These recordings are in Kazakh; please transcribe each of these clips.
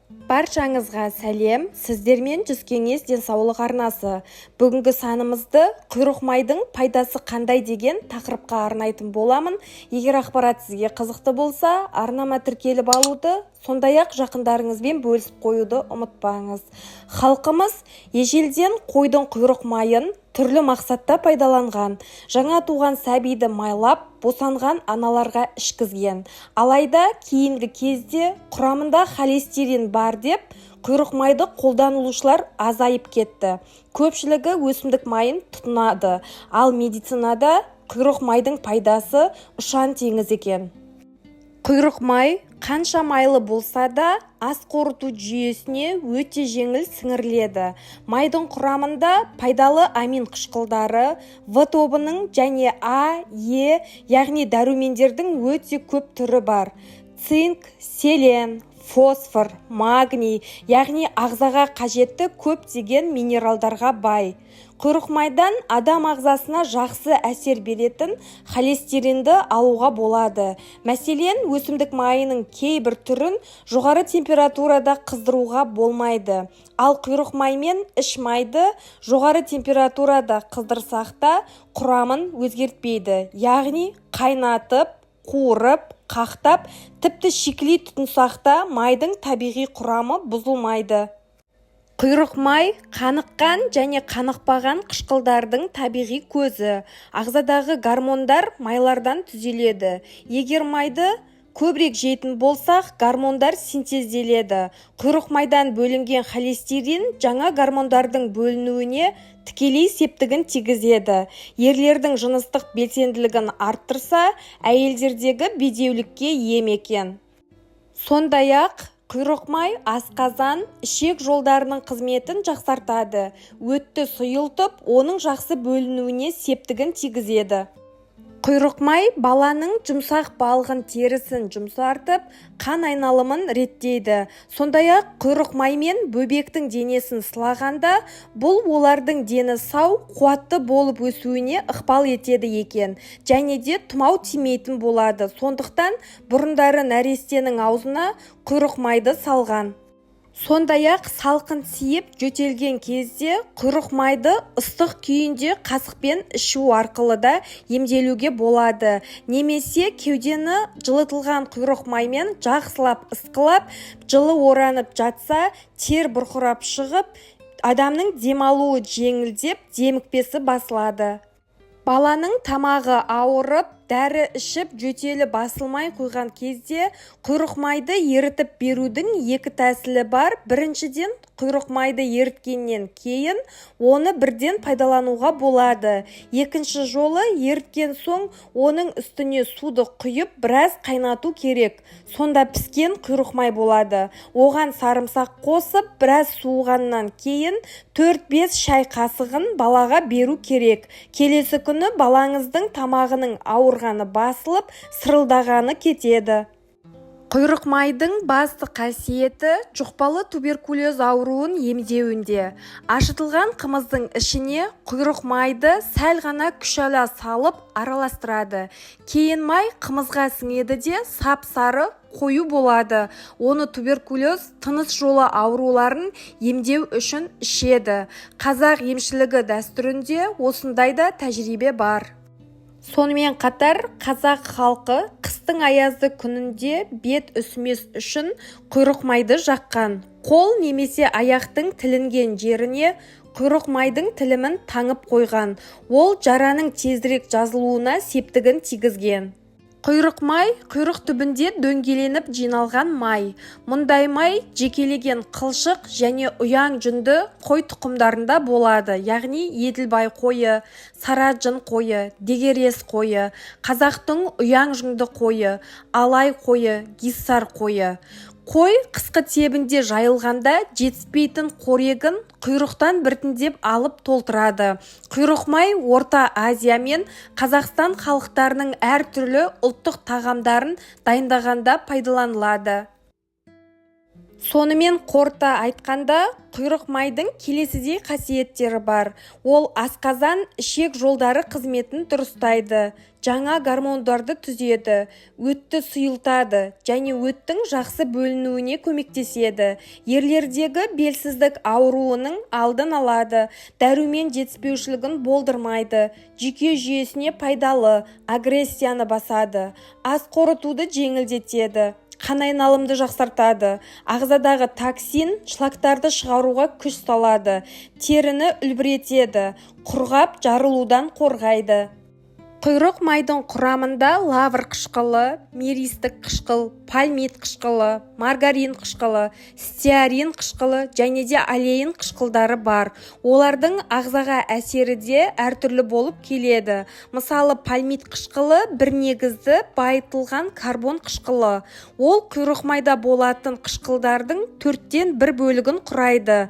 Баршаңызға сәлем! Сіздермен «Жүз кеңес» денсаулық арнасы. Бүгінгі санымызды «Құйрық майдың пайдасы қандай» деген тақырыпқа арнайтын боламын. Егер ақпарат сізге қызықты болса, арнама тіркеліп алуды, сондай-ақ жақындарыңызбен бөлісіп қоюды ұмытпаңыз. Халқымыз ежелден қойдың құйрық майын түрлі мақсатта пайдаланған. Жаңа туған сәбиді майлап, босанған аналарға ішкізген. Алайда кейінгі кезде құрамында холестерин бар деп, құйрық майды қолданушылар азайып кетті. Көпшілігі өсімдік майын тұтынады. Ал медицинада құйрық майдың пайдасы ұшан-теңіз екен. Құйрық май қанша майлы болса да, ас қорыту жүйесіне өте жеңіл сіңіріледі. Майдың құрамында пайдалы амин қышқылдары, В тобының және А, Е, яғни дәрумендердің өте көп түрі бар. Цинк, селен, фосфор, магний, яғни ағзаға қажетті көптеген минералдарға бай. Құйрық майдан адам ағзасына жақсы әсер беретін холестеринді алуға болады. Мәселен, өсімдік майының кейбір түрін жоғары температурада қыздыруға болмайды. Ал құйрық май мен іш майды жоғары температурада қыздырсақ та, құрамын өзгертпейді. Яғни қайнатып, қуырып, қақтап, тіпті шикілей тұтынсақ та, майдың табиғи құрамы бұзылмайды. Құйрық май қаныққан және қанықпаған қышқылдардың табиғи көзі. Ағзадағы гормондар майлардан түзіледі. Егер майды көбірек жейтін болсақ, гормондар синтезделеді. Құйрық майдан бөлінген холестерин жаңа гормондардың бөлінуіне тікелей септігін тигізеді. Ерлердің жыныстық белсенділігін арттырса, әйелдердегі бедеулікке ем екен. Сондай-ақ құйрық май асқазан, ішек жолдарының қызметін жақсартады, өтті сұйылтып, оның жақсы бөлінуіне септігін тигізеді. Құйрық май баланың жұмсақ балғын терісін жұмсартып, қан айналымын реттейді. Сондай-ақ құйрық маймен бөбектің денесін сылағанда, бұл олардың дені сау, қуатты болып өсуіне ықпал етеді екен және де тұмау тимейтін болады. Сондықтан бұрындары нәрестенің аузына құйрық майды салған. Сондай-ақ салқын тиіп, жөтелген кезде құйрық майды ыстық күйінде қасықпен ішу арқылы да емделуге болады. Немесе кеудені жылытылған құйрық маймен жақсылап ысқылап, жылы оранып жатса, тер бұрқырап шығып, адамның демалуы жеңілдеп, демікпесі басылады. Баланың тамағы ауырып, дәрі ішіп, жөтелі басылмай қойған кезде құйрық майды ерітіп берудің екі тәсілі бар. Біріншіден, құйрық майды еріткеннен кейін оны бірден пайдалануға болады. Екінші жолы, еріткен соң оның үстіне суды құйып, біраз қайнату керек. Сонда піскен құйрық май болады. Оған сарымсақ қосып, біраз суығаннан кейін 4-5 шай қасығын балаға беру керек. Келесі күні балаңыздың тамағының ауырғаны басылып, сырылдағаны кетеді. Құйрық майдың басты қасиеті жұқпалы туберкулез ауруын емдеуінде. Ашытылған қымыздың ішіне құйрық майды сәл ғана күшала салып араластырады. Кейін май қымызға сіңеді де, сап-сары қою болады. Оны туберкулез, тыныс жолы ауруларын емдеу үшін ішеді. Қазақ емшілігі дәстүрінде осындай да тәжірибе бар. Сонымен қатар қазақ халқы қыстың аязды күнінде бет үсімес үшін құйрық майды жаққан. Қол немесе аяқтың тілінген жеріне құйрық майдың тілімін таңып қойған. Ол жараның тезірек жазылуына септігін тигізген. Құйрық май – құйрық түбінде дөңгеленіп жиналған май. Мұндай май жекелеген қылшық және ұяң жүнді қой тұқымдарында болады, яғни еділбай қойы, сараджын қойы, дегерес қойы, қазақтың ұяң жүнді қойы, алай қойы, гиссар қойы. Қой қысқы тебінде жайылғанда жетіспейтін қорегін құйрықтан біртіндеп алып толтырады. Құйрық май Орта Азия мен Қазақстан халықтарының әртүрлі ұлттық тағамдарын дайындағанда пайдаланылады. Сонымен, қорыта айтқанда, құйрық майдың келесідей қасиеттері бар. Ол асқазан, ішек жолдары қызметін дұрыстайды, жаңа гормондарды түзеді, өтті сұйылтады және өттің жақсы бөлінуіне көмектеседі, ерлердегі белсіздік ауруының алдын алады, дәрумен жетіспеушілігін болдырмайды, жүйке жүйесіне пайдалы, агрессияны басады, ас қорытуды жеңілдетеді, қан айналымды жақсартады, ағзадағы токсин, шлактарды шығаруға күш салады, теріні үлбіретеді, құрғап жарылудан қорғайды. Құйрық майдың құрамында лавр қышқылы, миристік қышқыл, пальмит қышқылы, маргарин қышқылы, стеарин қышқылы және де олеин қышқылдары бар. Олардың ағзаға әсері де әртүрлі болып келеді. Мысалы, пальмит қышқылы бір негізді байытылған карбон қышқылы. Ол құйрық майда болатын қышқылдардың төрттен бір бөлігін құрайды.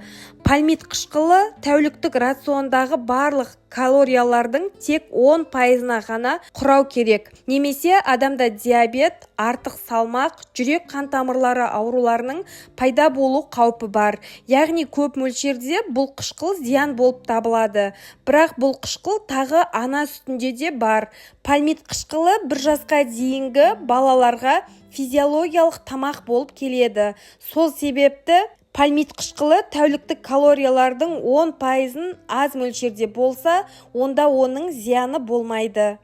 Пальмит қышқылы тәуліктік рациондағы барлық калориялардың тек 10%-ына ғана құрау керек. Немесе адамда диабет, артық салмақ, жүрек қан тамырлары ауруларының пайда болу қаупі бар. Яғни көп мөлшерде бұл қышқыл зиян болып табылады. Бірақ бұл қышқыл тағы ана сүтінде де бар. Пальмит қышқылы 1 жасқа дейінгі балаларға физиологиялық тамақ болып келеді. Сол себепті пальмит қышқылы тәуліктік калориялардың 10%-ын аз мөлшерде болса, онда оның зияны болмайды.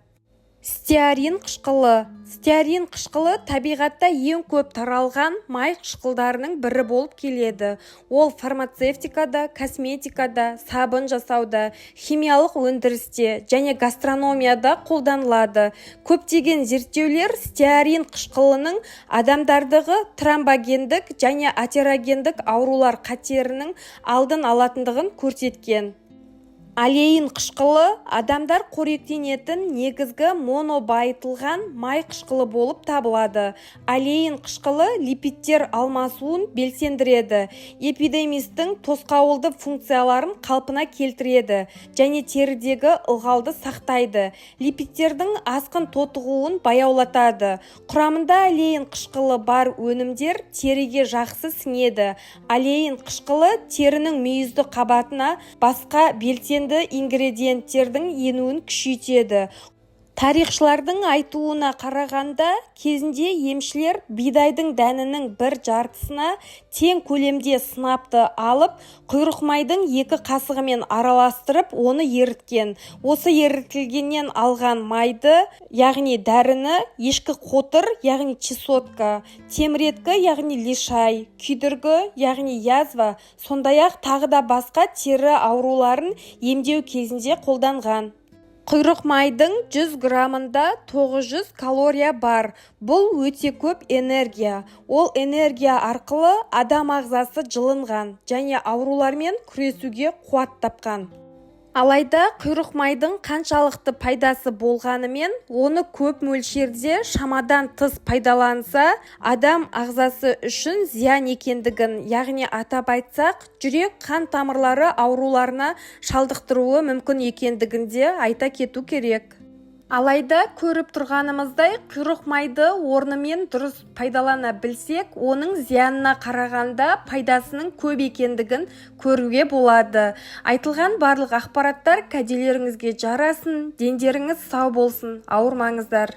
Стеарин қышқылы. Стеарин қышқылы табиғатта ең көп таралған май қышқылдарының бірі болып келеді. Ол фармацевтикада, косметикада, сабын жасауда, химиялық өндірісте және гастрономияда қолданылады. Көптеген зерттеулер стеарин қышқылының адамдардағы тромбогендік және атерогендік аурулар қатерінің алдын алатындығын көрсеткен. Олеин қышқылы адамдар қоректенетін негізгі монобайытылған май қышқылы болып табылады. Олеин қышқылы липидтер алмасуын белсендіреді, эпидермистің тосқауылды функцияларын қалпына келтіреді және терідегі ылғалды сақтайды, липидтердің асқын тотығуын баяулатады. Құрамында олеин қышқылы бар өнімдер теріге жақсы сіңеді. Олеин қышқылы терінің мүйізді қабатына басқа белсенді ингредиенттердің енуін күшейтеді. Тарихшылардың айтуына қарағанда, кезінде емшілер бидайдың дәнінің бір жартысына тең көлемде сынапты алып, құйрықмайдың 2 қасығымен араластырып, оны еріткен. Осы ерітілгеннен алған майды, яғни дәріні, ешкі қотыр, яғни чесотка, теміреткі, яғни лишай, күйдіргі, яғни язва, сондай-ақ тағы да басқа тері ауруларын емдеу кезінде қолданған. Құйрық майдың 100 граммында 900 калория бар. Бұл өте көп энергия. Ол энергия арқылы адам ағзасы жылынған және аурулармен күресуге қуат тапқан. Алайда құйрық майдың қаншалықты пайдасы болғанымен, оны көп мөлшерде шамадан тыс пайдаланса, адам ағзасы үшін зиян екендігін, яғни атап айтсақ, жүрек қан тамырлары ауруларына шалдықтыруы мүмкін екендігін де айта кету керек. Алайда көріп тұрғанымыздай, құйрық майды орнымен дұрыс пайдалана білсек, оның зиянына қарағанда пайдасының көп екендігін көруге болады. Айтылған барлық ақпараттар кәделеріңізге жарасын, дендеріңіз сау болсын, ауырмаңыздар.